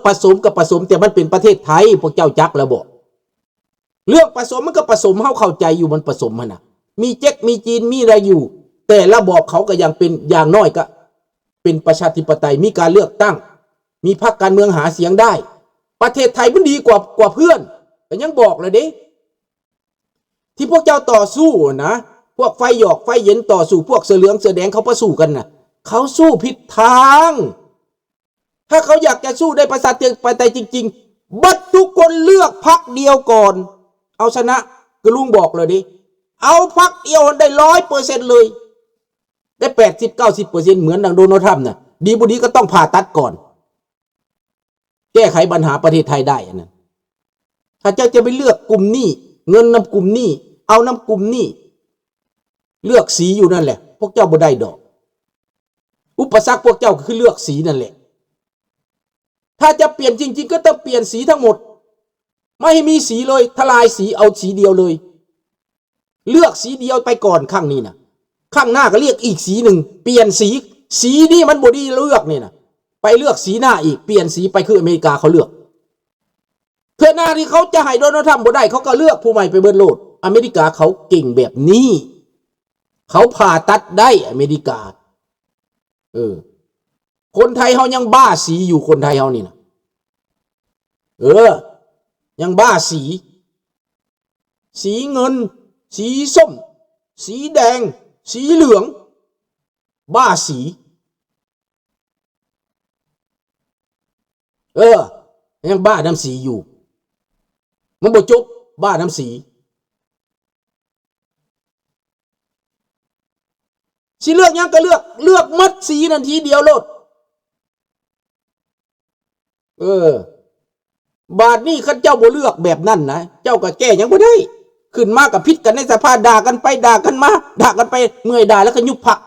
ປະສົມກໍປະສົມ ແຕ່ມັນເປັນປະເທດໄທ ພວກເຈົ້າຈັກແລ້ວບໍ່? ເລື່ອງປະສົມມັນກໍປະສົມ ເຮົາເຂົ້າໃຈຢູ່ ມັນປະສົມຫັ້ນນະ ມີເຈັກ ມີຈີນ ມີອະໄລຢູ່ ແຕ່ລະບອບເຂົາກໍຍັງເປັນ ຢ່າງໜ້ອຍກໍເປັນປະຊາທິປະໄຕ ມີການເລືອກຕັ້ງ ມີພັກການເມືອງຫາສຽງໄດ້. ປະເທດໄທມັນດີກວ່າ ກວ່າເພື່ອນ ກໍຍັງບອກແລ້ວເດ້ ທີ່ພວກເຈົ້າຕໍ່ສູ້ນະ ພວກໄຟຫຍອກໄຟເຢັນຕໍ່ສູ້ ພວກເສືອເຫຼືອງເສືອແດງເຂົາບໍ່ສູ້ກັນນະ ເຂົາສູ້ຜິດທາງ. ຖ້າເຂົາຢາກຈະສູ້ໄດ້ປະຊາທິປະໄຕຈິງໆ ບັດທຸກຄົນເລືອກພັກດຽວກ່ອນ ເອົາຊະນະ ຄືລຸງບອກແລ້ວເດ້ ເອົາພັກດຽວໄດ້ຮ້ອຍເປີເຊັນເລີຍ ໄດ້ແປດສິບເກົ້າສິບເປີເຊັນ ເໝືອນດັ່ງໂດນັລທຣຳນະ ດີບໍ່ດີກໍຕ້ອງຜ່າຕັດກ່ອນ ແກ້ໄຂບັນຫາປະເທດໄທໄດ້ອັນນັ້ນ. ຖ້າເຈົ້າຈະໄປເລືອກກຸ່ມນີ້ ເງິນນຳກຸ່ມນີ້ ເອົານຳກຸ່ມນີ້ ເລືອກສີຢູ່ນັ້ນແຫຼະ ພວກເຈົ້າບໍ່ໄດ້ດອກ. ອຸປະສັກພວກເຈົ້າກໍຄືເລືອກສີນັ້ນແຫຼະ. ຖ້າຈະປ່ຽນຈິງໆ ກໍຕ້ອງປ່ຽນສີທັງໝົດ ບໍ່ໃຫ້ມີສີເລີຍ ທະລາຍສີ ເອົາສີດຽວເລີຍ. ເລືອກສີດຽວໄປກ່ອນຄັ້ງນີ້ນະ ຄັ້ງໜ້າກໍເລືອກອີກສີໜຶ່ງ ປ່ຽນສີ ສີນີ້ມັນບໍ່ດີເລືອກນີ້ນະ ໄປເລືອກສີໜ້າອີກ ປ່ຽນສີໄປຄືອາເມລິກາເຂົາເລືອກ. ເທື່ອໜ້າທີ່ເຂົາຈະໃຫ້ໂດນັລທຣຳບໍ່ໄດ້ ເຂົາກໍເລືອກຜູ້ໃໝ່ໄປເບິດໂລດ. ອາເມລິກາເຂົາເກັ່ງແບບນີ້ ເຂົາຜ່າຕັດໄດ້ ອາເມລິກາ. ເອີ ຄົນໄທເຮົາຍັງບ້າສີຢູ່ ຄົນໄທເຮົານີ້ນະ ເອີ ຍັງບ້າສີ ສີເງິນ ສີສົ້ມ ສີແດງ ສີເຫຼືອງ ບ້າສີ. ເອີ ຍັງບ້ານຳສີຢູ່ ມັນບໍ່ຈົບ ບ້ານຳສີ. ຊິເລືອກຫຍັງກໍເລືອກ ເລືອກໝົດສີນັ້ນທີດຽວໂລດ. ເອີ ບາດນີ້ຄັນເຈົ້າບໍ່ເລືອກແບບນັ້ນນະ ເຈົ້າກໍແກ້ຫຍັງບໍ່ໄດ້. ຂຶ້ນມາກໍຜິດກັນໃນສະພາ ດ່າກັນໄປດ່າກັນມາ ດ່າກັນໄປ ເມື່ອຍດ່າແລ້ວກໍຍຸບພັກ.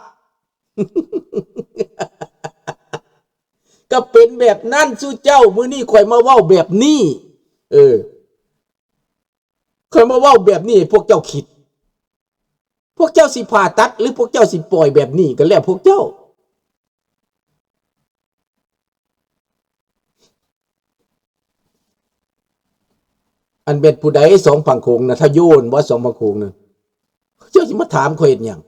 ກໍເປັນແບບນັ້ນສູ່ເຈົ້າ. ມື້ນີ້ຂ້ອຍມາເວົ້າແບບນີ້ ເອີ ຂ້ອຍມາເວົ້າແບບນີ້ໃຫ້ພວກເຈົ້າຄິດ. ພວກເຈົ້າຊິຜ່າຕັດ ຫຼື ພວກເຈົ້າຊິປ່ອຍແບບນີ້ ກໍແລ້ວພວກເຈົ້າ. ອັນແມ່ນຜູ້ໃດສອງຝັ່ງໂຂງນະ ທະໂຍນບໍ່ ສອງຝັ່ງໂຂງນະ ເຈົ້າຊິມາຖາມຂ້ອຍເຮັດຫຍັງ?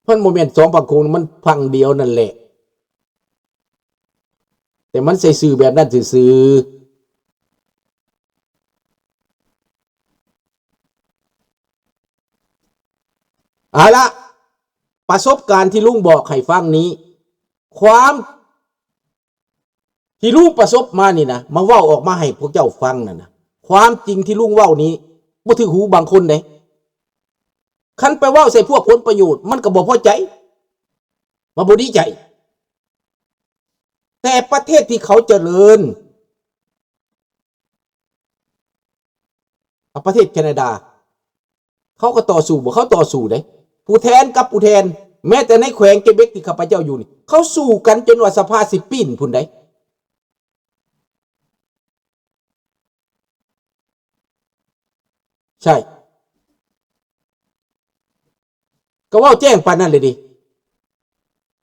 ມັນບໍ່ແມ່ນສອງຝັ່ງໂຂງ ມັນຝັ່ງດຽວນັ້ນແຫຼະ ແຕ່ມັນໃສ່ຊື່ແບບນັ້ນຊື່ໆ. ເອົາລະ ປະສົບການທີ່ລຸງບອກໃຫ້ຟັງນີ້ ຄວາມ ທີ່ລຸງປະສົບມານີ້ນະ ມາເວົ້າອອກມາໃຫ້ພວກເຈົ້າຟັງນັ້ນນະ ຄວາມຈິງທີ່ລຸງເວົ້ານີ້ ບໍ່ຖືກຫູບາງຄົນເດ້. ຄັນໄປເວົ້າໃສ່ພວກຜົນປະໂຫຍດ ມັນກໍບໍ່ພໍໃຈ ມັນບໍ່ດີໃຈ. ແຕ່ປະເທດທີ່ເຂົາຈະເລີນ ອາ ປະເທດແຄນາດາ ເຂົາກໍຕໍ່ສູ້ບໍ່ ເຂົາຕໍ່ສູ້ເດ້ ຜູ້ແທນກັບຜູ້ແທນ ແມ້ແຕ່ໃນແຂວງເກເບັກທີ່ຂ້າພະເຈົ້າຢູ່ນີ້ ເຂົາສູ້ກັນຈົນວ່າສະພາຊິປີ້ນພຸ້ນເດ້. ໃຊ່ ກໍເວົ້າແຈ້ງປານນັ້ນເລີຍເດ.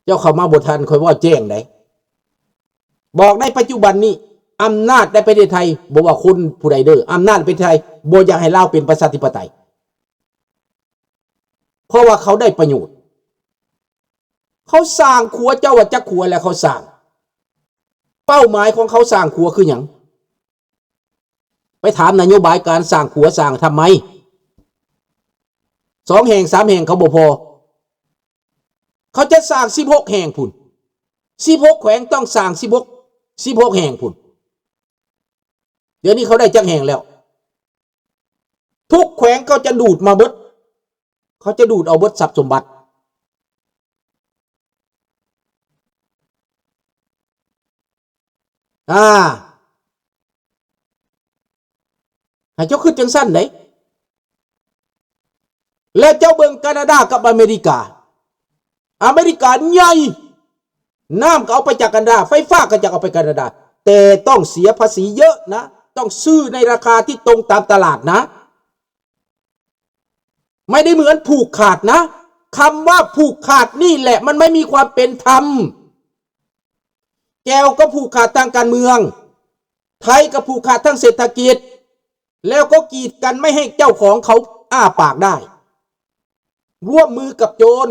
ເຈົ້າເຂົ້າມາບໍ່ທັນ ຂ້ອຍເວົ້າແຈ້ງໃດ໋ ບອກໃນປັດຈຸບັນນີ້ ອຳນາດໃນປະເທດໄທ ບໍ່ວ່າຄົນຜູ້ໃດເດີ ອຳນາດໃນປະເທດໄທ ບໍ່ຢາກໃຫ້ລາວເປັນປະຊາທິປະໄຕ ເພາະວ່າເຂົາໄດ້ປະໂຫຍດ. ເຂົາສ້າງຂົວ ເຈົ້າວ່າຈັກຂົວແລ້ວເຂົາສ້າງ? ເປົ້າໝາຍຂອງເຂົາສ້າງຂົວຄືຫຍັງ? ໄປຖາມນະໂຍບາຍການສ້າງຂົວສ້າງທຳໄມ? ສອງແຫ່ງສາມແຫ່ງເຂົາບໍ່ພໍ ເຂົາຈະສ້າງສິບຫົກແຫ່ງພຸ້ນ ສິບຫົກແຂວງຕ້ອງສ້າງສິບຫົກ ສິບຫົກແຫ່ງພຸ້ນ. ດຽວນີ້ເຂົາໄດ້ຈັກແຫ່ງແລ້ວ? ທຸກແຂວງເຂົາຈະດູດມາເບິດ ເຂົາຈະດູດເອົາເບິດຊັບສົມບັດ. ອາ ໃຫ້ເຈົ້າຄິດຈັ່ງຊັ້ນເດ້. ແລະ ເຈົ້າເບິ່ງການາດາກັບອາເມລິກາ ອາເມລິກາໃຫຍ່ ນ້ຳກໍເອົາໄປຈາກການາດາ ໄຟຟ້າກໍຈະເອົາໄປການາດາ ແຕ່ຕ້ອງເສຍພາສີເຍອະນະ ຕ້ອງຊື້ໃນລາຄາທີ່ຕົງຕາມຕະຫຼາດນະ. ไม่ได้เหมือนผูกขาดนะ คำว่าผูกขาดนี่แหละมันไม่มีความเป็นธรรม แกวก็ผูกขาดทางการเมือง ไทยก็ผูกขาดทางเศรษฐกิจ แล้วก็กีดกันไม่ให้เจ้าของเขาอ้าปากได้ ร่วมมือกับโจร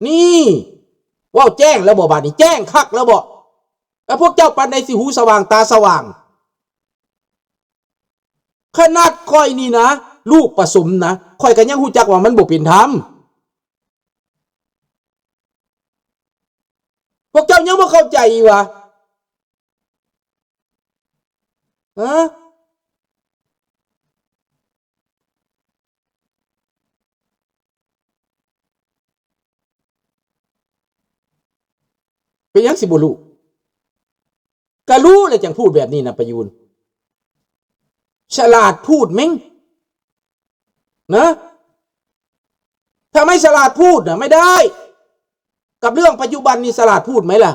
นี่ เว้าแจ้งแล้วบ่ บาดนี้แจ้งคักแล้วบ่ แล้วพวกเจ้าปานใดสิหูสว่างตาสว่าง ขนาดข้อยนี่นะ ลูกประสมนะ ข้อยก็ยังฮู้จักว่ามันบ่เป็นธรรม พวกเจ้ายังบ่เข้าใจอีกวะ ฮะ เป็นหยังสิบ่รู้ ก็รู้แหละจั่งพูดแบบนี้นะ ประยูร ฉลาดพูดเม้ง นะ ถ้าไม่ฉลาดพูดนะ ไม่ได้ กับเรื่องปัจจุบันนี่ฉลาดพูดไหมล่ะ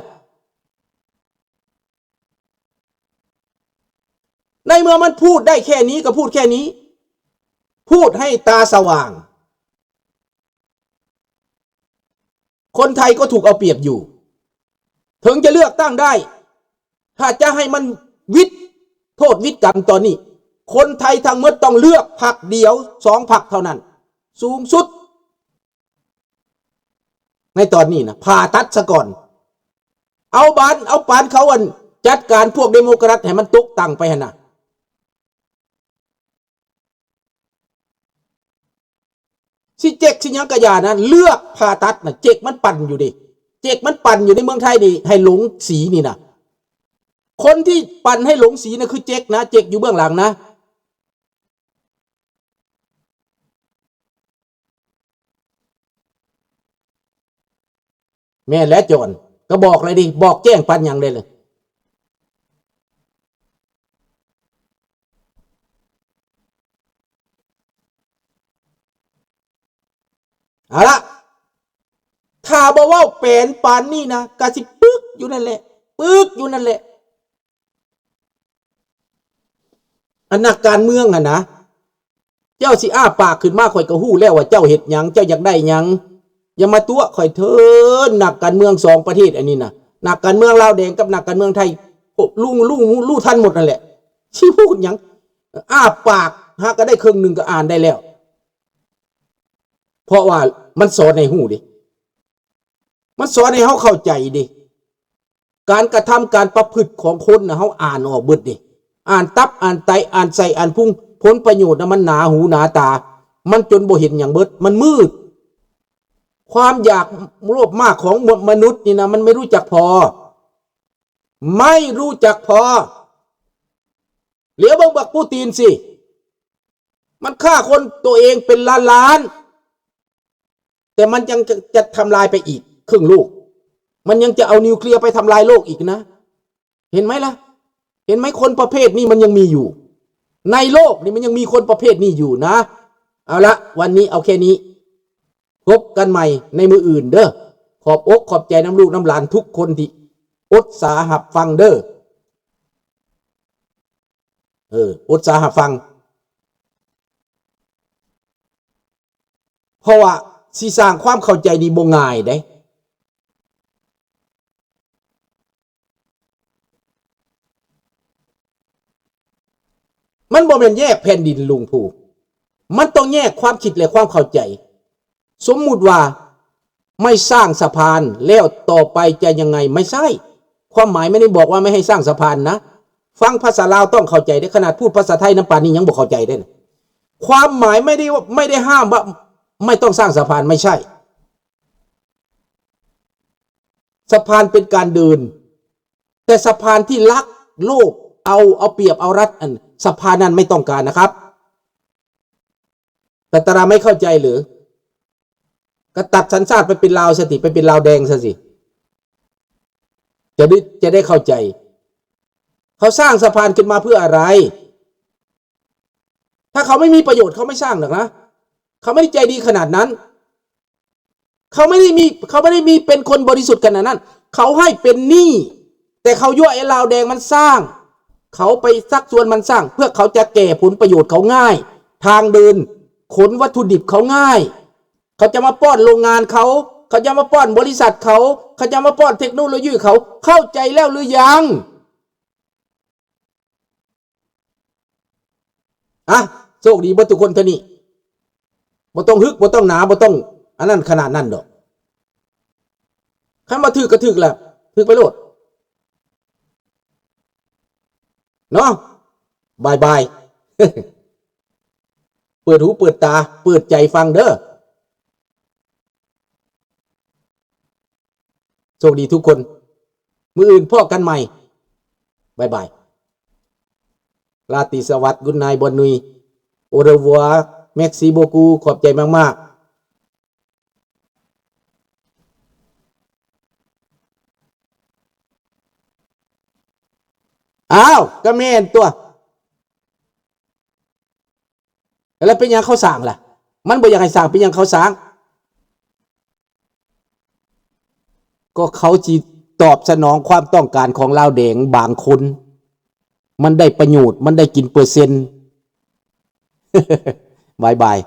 ในเมื่อมันพูดได้แค่นี้ก็พูดแค่นี้ พูดให้ตาสว่าง คนไทยก็ถูกเอาเปรียบอยู่ ถึงจะเลือกตั้งได้ ถ้าจะให้มันวิด โทษวิดกรรมตอนนี้ คนไทยทั้งหมดต้องเลือกพรรคเดียว สองพรรคเท่านั้น สูงสุด ในตอนนี้นะ ผ่าตัดซะก่อน เอาบาน เอาปานเขาอันจัดการพวกเดโมแครตให้มันตกต่ำไปหั่นน่ะ สิเจ็กสิหยังกะอย่านะ เลือกผ่าตัดน่ะ เจ็กมันปั่นอยู่เด้ เจ็กมันปั่นอยู่ในเมืองไทยนี่ ให้หลงสีนี่นะ คนที่ปั่นให้หลงสีน่ะคือเจ็กนะ เจ็กอยู่เบื้องหลังนะ แม่นแล้วจอน ก็บอกเลยดิ บอกแจ้งปานหยังได้เลย เอาละ ถ้าบ่เว้าแปนปานนี้นะ ก็สิปึกอยู่นั่นแหละ ปึกอยู่นั่นแหละ อันนักการเมืองหั่นนะ เจ้าสิอ้าปากขึ้นมา ข้อยก็ฮู้แล้วว่าเจ้าเฮ็ดหยัง เจ้าอยากได้หยัง อย่ามาตั๋วะข้อยเถิด นักการเมืองสองประเทศอันนี้นะ นักการเมืองลาวแดงกับนักการเมืองไทย โอ้ ลุง ลุง รู้ทันหมดนั่นแหละ สิพูดหยัง อ้าปากหากก็ได้ครึ่งหนึ่งก็อ่านได้แล้ว เพราะว่ามันสอนให้ฮู้เด้ มันสอนให้เฮาเข้าใจเด้ การกระทำการประพฤติของคนน่ะ เฮาอ่านออกเบิดเด้ อ่านตับ อ่านไต อ่านไส้ อ่านพุง ผลประโยชน์น่ะมันหนาหูหนาตา มันจนบ่เห็นหยังเบิด มันมืด ความอยากโลภมากของมนุษย์นี่นะ มันไม่รู้จักพอ ไม่รู้จักพอ เหลียวเบิ่งบักปูตินสิ มันฆ่าคนตัวเองเป็นล้านๆ แต่มันยังจะ จะทำลายไปอีกครึ่งโลก มันยังจะเอานิวเคลียร์ไปทำลายโลกอีกนะ เห็นไหมล่ะ เห็นไหม คนประเภทนี้มันยังมีอยู่ ในโลกนี่มันยังมีคนประเภทนี้อยู่นะ เอาละ วันนี้เอาแค่นี้ พบกันใหม่ในมื้ออื่นเด้อ ขอบอกขอบใจนำลูกนำหลานทุกคนที่อดสาหับฟังเด้อ เออ อดสาหับฟัง เพราะว่าสิสร้างความเข้าใจนี่บ่ง่ายเด้ มันบ่แม่นแยกแผ่นดินลุงภู มันต้องแยกความคิดและความเข้าใจ สมมุติว่าไม่สร้างสะพานแล้วต่อไปจะยังไง ไม่ใช่ ความหมายไม่ได้บอกว่าไม่ให้สร้างสะพานนะ ฟังภาษาลาวต้องเข้าใจเด้ ขนาดพูดภาษาไทยนำปานนี้ยังบ่เข้าใจเด้นะ ความหมายไม่ได้ว่า ไม่ได้ห้ามว่าไม่ต้องสร้างสะพาน ไม่ใช่ สะพานเป็นการเดิน แต่สะพานที่ลักโลภ เอา เอาเปรียบเอารัด อัน สะพานนั้นไม่ต้องการนะครับ แต่ตราไม่เข้าใจหรือ ก็ตัดสัญชาติไปเป็นลาวซะสิ ไปเป็นลาวแดงซะสิ จะได้ จะได้เข้าใจ เขาสร้างสะพานขึ้นมาเพื่ออะไร ถ้าเขาไม่มีประโยชน์เขาไม่สร้างหรอกนะ เขาไม่ได้ใจดีขนาดนั้น เขาไม่ได้มี เขาไม่ได้มีเป็นคนบริสุทธิ์ขนาดนั้น เขาให้เป็นหนี้ แต่เขายั่วไอ้ลาวแดงมันสร้าง เขาไปชักชวนมันสร้าง เพื่อเขาจะแก่ผลประโยชน์เขาง่าย ทางเดิน ຂົນວັດຖຸດິບເຂົາງ່າຍ, ເຂົາຈະມາປ້ອນໂລງງານເຂົາ, ເຂົາຈະມາປ້ອນບໍລິສັດເຂົາ, ເຂົາຈະມາປ້ອນເທັກໂນໂລຢີເຂົາ. ເຂົ້າໃຈແລ້ວຫຼືຍັງ? ອະ ໂຊກດີເບິດທຸກຄົນເທື່ອນີ້. ບໍ່ຕ້ອງຮຶກ ບໍ່ຕ້ອງໜາ ບໍ່ຕ້ອງອັນນັ້ນຂະໜາດນັ້ນດອກ. ຄັນວ່າຖືກກໍຖືກແຫຼະ, ຖືກໄປໂລດເນາະ. ບາຍບາຍ. ເປີດຫູເປີດຕາ ເປີດໃຈຟັງເດີ. ໂຊກດີທຸກຄົນ. ມື້ອື່ນພໍ້ກັນໃໝ່. ບາຍບາຍ. ລາຕີສະຫວັດ, Good night, Bonne nuit, Au revoir, Merci beaucoup, ຂອບໃຈມາກໆ. ອ້າວ ກະແມ່ນຕົວະ. ແລ້ວເປັນຫຍັງເຂົາສ້າງລະ? ມັນບໍ່ຢາກໃຫ້ສ້າງ ເປັນຫຍັງເຂົາສ້າງ? ກໍເຂົາຊິຕອບສະໜອງຄວາມຕ້ອງການຂອງລາວແດງບາງຄົນ. ມັນໄດ້ປະໂຫຍດ, ມັນໄດ້ກິນເປີເຊັນ. ບາຍບາຍ.